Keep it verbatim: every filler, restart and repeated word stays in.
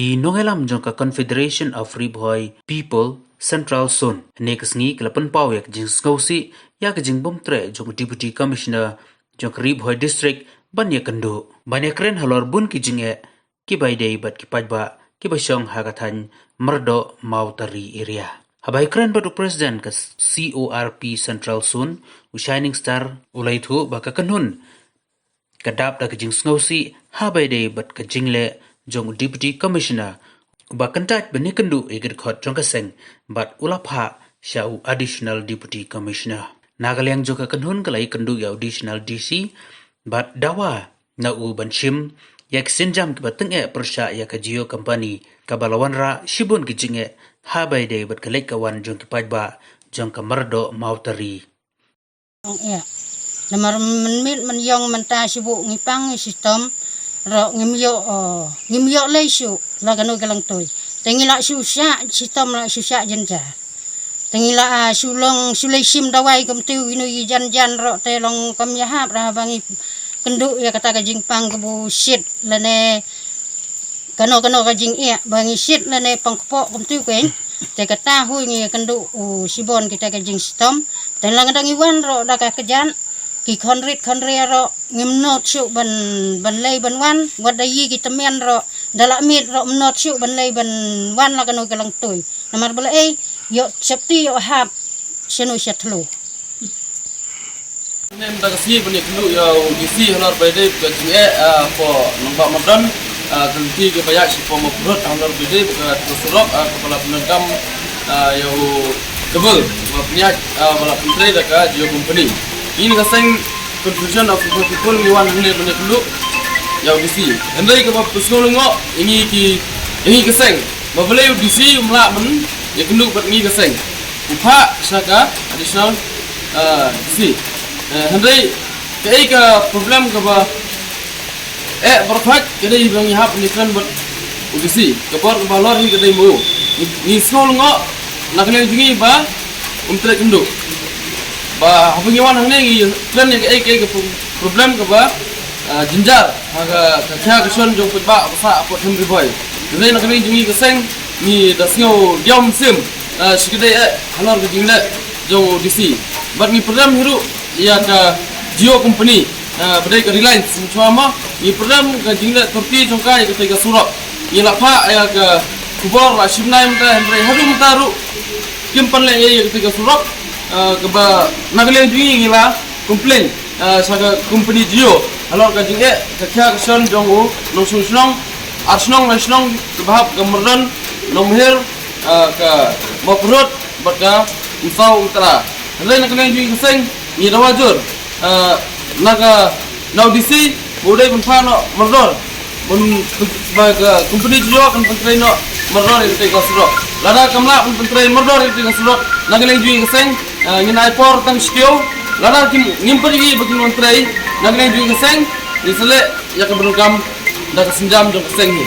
Ki nongïalam jong ka Confederation of Ri Bhoi People Central Zone ne ka sngi ka la pynpaw ïa ka jingsngewsih ïa ka jingbymtreh jong u Deputy Commissioner jong ka Ri Bhoi District ban ïakynduh ban ïakren halor bun ki jingeh ki bai dei bad ki paidbah ki ba shong ha ka thaiñ Myrdoh Mawtari area. Haba ïakren bad u President ka C O R P Central Zone, u Shining Star, u la ïathuh ba ka kynhun ka dap da ka jingsngewsih ha bai dei bad ka jingleh jong u Deputy Commissioner, uba kyntait ban ïakynduh ïa ki dkhot jong ka seng bad u la phah sha u Additional Deputy Commissioner. Na ka liang jong ka kynhun ka la ïakynduh ïa u Additional D C bad dawa na u ban shim ïa ki sienjam kiba tyngeh pyrshah ïa ka Jio Company kaba la wanrah shibun ki jingeh ha bai dei bad ka leit ka wan jong ki paidbah jong ka Myrdoh Mawtari. Ong ïa. Namar mynmiet mynïong mynta shu buh ngi pang ngi shitom. Ro ngim ïoh, oh, ngim ïoh lei shu. La kano ka lang toi. Te ngi la shu shah shitom la shu shah jynjar. Te ngi la, ah, shu long shu lei shim dawai kumtu ïa ino ïa jan jan ro te long kam ïahap ra ba ngi kynduh ïa kata ka jingpang kaba shit lane kano kano ka jingeh ba ngi shit lane pang kpoh kumtu keiñ. Te kata hui ngi kynduh u shibun kita ka jingshitom. Te la nga dang ngi wan ro da ka kjat ki khonrit khonria ro ngim not shu ban ban lei ban wan wat da yi ki tymmen ro da la miet ro mnot shu ban lei ban wan la kano ka lang toi. Namar ba la ei ïoh safety ïoh hap shano sha thlu. Nen da ka sngi ban ïakynduh ïa u D C halor bai dei ka jingeh, ah, po nongbah Mawtari, ah, ka lynti kaba ïaid sha po Mawpyrhut halor bai dei ka surok, ah, kaba la pyndonkam, ah, ïa u Double, ba pynïaid, ah, ba la pyntrei da ka Jio Company. Ngi na ka seng Confederation of Ri Bhoi People ngi wan hangne ban ïakynduh ïa u D C. Hynrei kaba pynslem lyngngoh ïa ngi ki, ïa ngi ka seng. Ba balei u D C um lah ban ïakynduh bad ngi ka seng. U phah sha ka additional, eh, D C. Eh, hynrei kaei ka problem kaba eh, bor phah ka dei ba ngi hap ngi kren bad u D C. Ka bor kaba halor hi ka dei mo. Ngi, ngi sngew lyngngoh na ka liang jong ngi ba um treh kynduh. Ba haba ngi wan hangne ngi kren ïa kaei kaei ka pro-, problem kaba, ah, jynjar ha ka, ka khia ka shon jong paidbah ba sah hapoh thaiñ Ri Bhoi. Hynrei na ka liang jong ngi ka seng ngi da sngew diaw mynsiem, ah, shi kdei eh halor ka jingleh jong u D C. Bad ngi pyrshang hi ruh ïa ka Jio Company, ah, ba dei ka Reliance, mynshwa ma ngi pyrshang ka jingleh torti jong ka ïa katei ka surok. Ngi la phah ïa ka khubor la shim lai mynta hynrei haduh mynta ruh kim pan leh ïa katei ka surok, ah, kaba na ka liang jong ngi ngi la complain, ah, sha ka company Jio halor ka jingeh ka khia ka shon jong u nongshong shnong, ar shnong lai shnong kaba hap ka Myrdon, Nongmahir, ah, ka Mawpyrhut bad ka Umsaw Umtra. Hynrei na ka liang jong ngi ka seng ngi dawa jur, ah, na ka, na u D C ba u dei ban phah noh mardor ban, ba ka company Jio kan pyntrei noh mardor ïa katei ka surok. Lada kam lah ban pyntrei mardor ïa katei ka surok na ka liang jong ngi ka seng, ah, ngin ai por tang shi taïew. Lada kim, ngim pat ïohi ba kin wan trei na ka liang jong ngi ka seng, ngin sa leh ïa kaba donkam da ka sienjam jong ka seng hi.